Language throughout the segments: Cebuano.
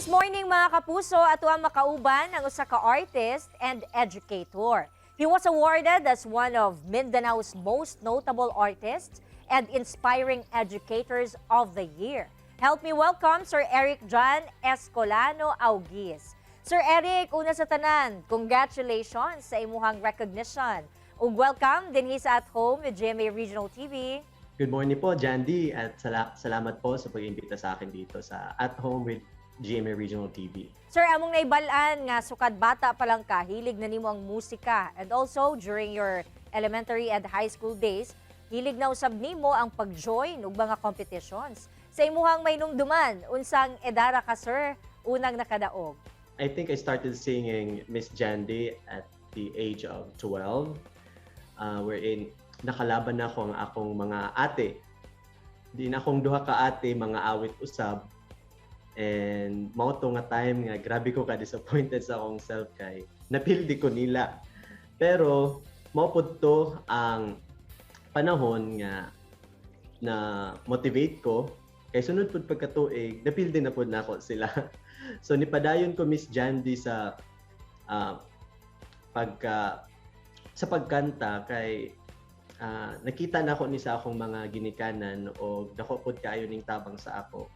This morning, mga kapuso, ato ang makauban ang usa ka artist and educator. He was awarded as one of Mindanao's most notable artists and inspiring educators of the year. Help me welcome Sir Eric John Escolano Augis. Sir Eric, una sa tanan, congratulations sa imuhang recognition. Ug welcome dinhi sa At Home with GMA Regional TV. Good morning po, Jandy, at salamat po sa pag-imbita sa akin dito sa At Home with GMA Regional TV. Sir, among naibal-an nga sukad bata pa lang ka, hilig na nimo ang musika. And also, during your elementary and high school days, hilig na usab nimo ang pag-join og mga competitions. Sa imuhang mahinumduman, unsang edara ka, sir, unang nakadaog? I think I started singing, Miss Jandy, at the age of 12, wherein nakalaban na ako ang akong mga ate. Di na akong duha ka ate, mga awit usab. And mao to nga time nga grabe ko ka disappointed sa akong self kay napildi ko nila. Pero mao pud to ang panahon nga na motivate ko kay sunod pud pagkatuig napildi na pud nako sila. So nipadayon ko, Miss Jandy, sa pagka sa pagkanta kay nakita na ako ni sa akong mga ginikanan o dako pud kaayo ning tabang sa ako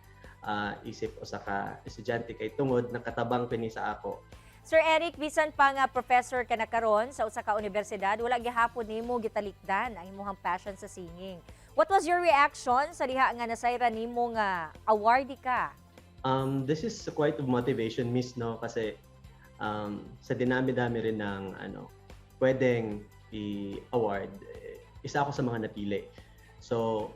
isip usa ka estudyante kay tungod nakatabang kini sa ako. Sir Eric, bisan pa nga professor ka na karon sa usa ka universidad, wala gihapon nimo gitalikdan ang imong passion sa singing. What was your reaction sa diha nga nasayran nimo nga awardee ka? This is quite of motivation, Miss, no? Kasi sa dinami-dami rin ng ano, pwedeng i-award, eh, isa ako sa mga napili. So,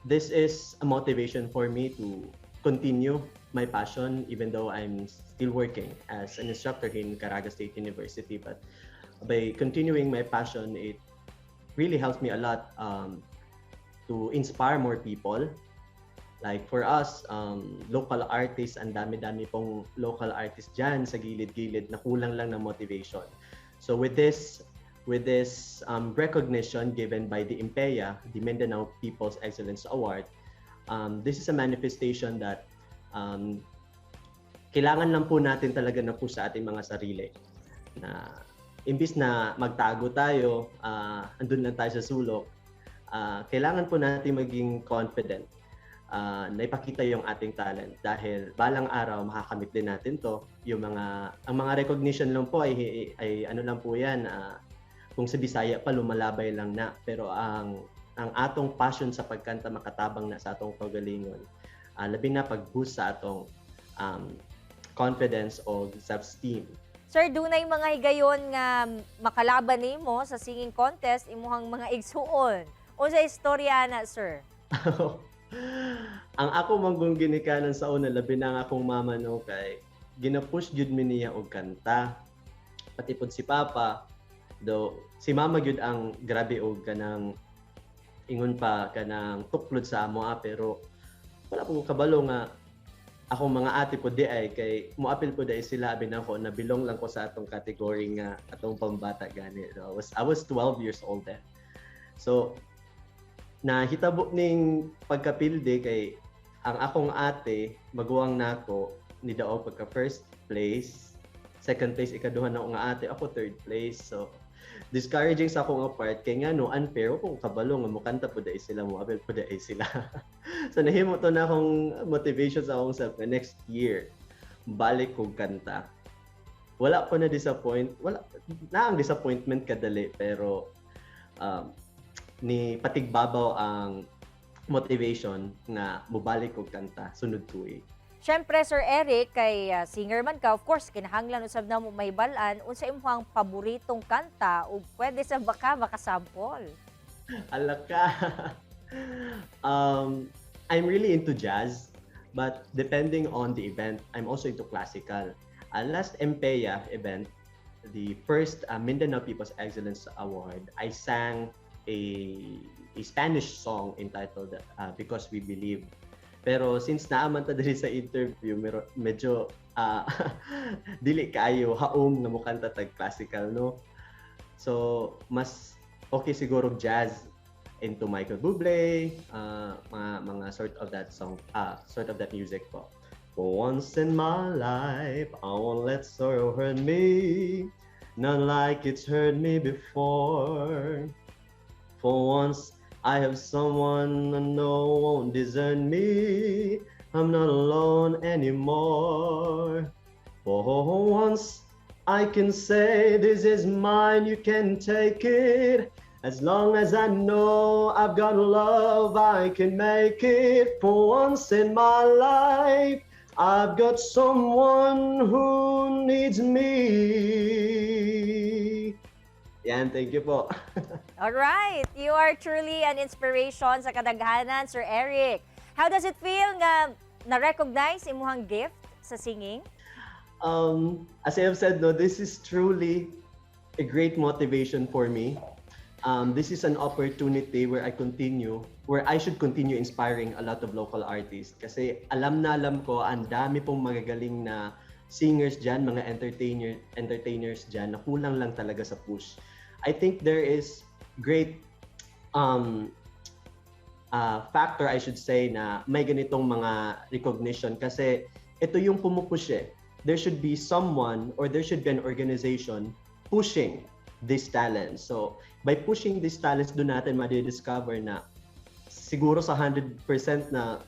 this is a motivation for me to continue my passion even though I'm still working as an instructor here in Caraga State University. But by continuing my passion, it really helps me a lot to inspire more people. Like for us, local artists, ang dami-dami pong local artists dyan sa gilid-gilid na kulang lang ng motivation. So with this recognition given by the IMPEA, the Mindanao People's Excellence Award, this is a manifestation that kailangan lang po natin talaga na po sa ating mga sarili na imbis na magtago tayo, andun lang tayo sa sulok, kailangan po natin maging confident na ipakita yung ating talent dahil balang araw makakamit din natin to. Yung mga ang mga recognition lang po ay ano lang po yan, kung sa Bisaya pa, lumalabay lang na, pero ang atong passion sa pagkanta makatabang na sa atong kaugalingon, labi na pag-boost sa atong confidence o self-esteem. Sir, dunay mga higayon nga makalaban nimo sa singing contest imuhang mga igsuon. Unsa istorya na, sir? Ang ako manggong ginikanan sa una, labi na ang akong mama, no, kay gina-push gyud mi niya og kanta. Pati pod si papa, do si mama gyud ang grabe og kanang ingon pa kanang tuklod sa amo, pero wala po ko kabalo nga akong mga ate po di ay kay moapil po di ay sila, abi nako na belong lang ko sa atong category nga atong pambata gani. So, I was 12 years old then. So nahitabo ning pagkapilde kay ang akong ate, maguwang nako, ni daog pagka first place, second place ikaduha na nga ate, ako third place. So discouraging sa akong nga part kay nga no, unfair ko kabalo nga mukanta po dai sila, moapil po dai sila. So nahimo to na akong motivation sa akong self na next year balik kog kanta. Wala po na disappoint, wala na ang disappointment kadali, pero ni patigbabaw ang motivation nga mobalik og kanta sunod tuig. Siyempre, Sir Eric, kay singer man ka, of course, kinahanglan usab na mo mahibal-an unsa imong paboritong kanta ug pwede sa baka makasample. Alaka. I'm really into jazz, but depending on the event, I'm also into classical. Last MPEA event, the first Mindanao People's Excellence Award, I sang a Spanish song entitled "Because We Believe." Pero since naa man ta diri sa interview, medyo dili kaayo haom nga mokanta tag classical, no? So, mas okay siguro jazz, into Michael Bublé, mga sort of that song, sort of that music po. For once in my life, I won't let sorrow hurt me, not like it's hurt me before. For once, I have someone I know won't desert me. I'm not alone anymore. For once, I can say this is mine, you can take it. As long as I know I've got love, I can make it. For once in my life, I've got someone who needs me. Yan, thank you po. All right. You are truly an inspiration sa kadaghanan, Sir Eric. How does it feel nga na-recognize imuhang gift sa singing? As I have said, no, this is truly a great motivation for me. This is an opportunity where I should continue inspiring a lot of local artists. Kasi alam na alam ko, ang dami pong magagaling na singers dyan, mga entertainers dyan, na kulang lang talaga sa push. I think there is great factor, I should say, na may ganitong mga recognition kasi ito yung pumupush eh. There should be someone or there should be an organization pushing this talent. So, by pushing these talents, doon natin ma-discover na siguro sa 100% na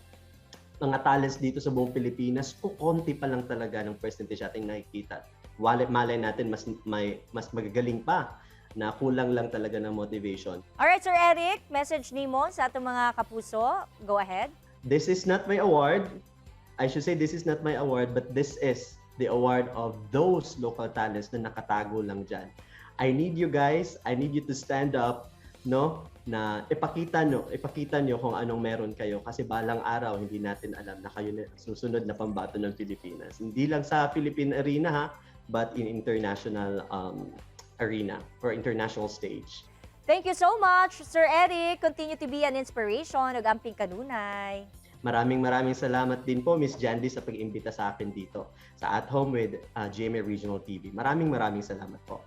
mga talents dito sa buong Pilipinas, konti pa lang talaga ng percentage ating nakikita. Wale, malay natin mas magagaling pa na kulang lang talaga ng motivation. Alright, Sir Eric, message nimo sa atong mga kapuso. Go ahead. This is not my award. I should say this is not my award, but this is the award of those local talents na nakatago lang dyan. I need you guys, I need you to stand up, no? Na ipakita nyo kung anong meron kayo kasi balang araw hindi natin alam na kayo na susunod na pambato ng Pilipinas. Hindi lang sa Philippine arena ha, but in international arena or international stage. Thank you so much, Sir Eric. Continue to be an inspiration. Ug amping kanunay. Maraming maraming salamat din po, Miss Jandy, sa pag-imbita sa akin dito sa At Home with GMA Regional TV. Maraming maraming salamat po.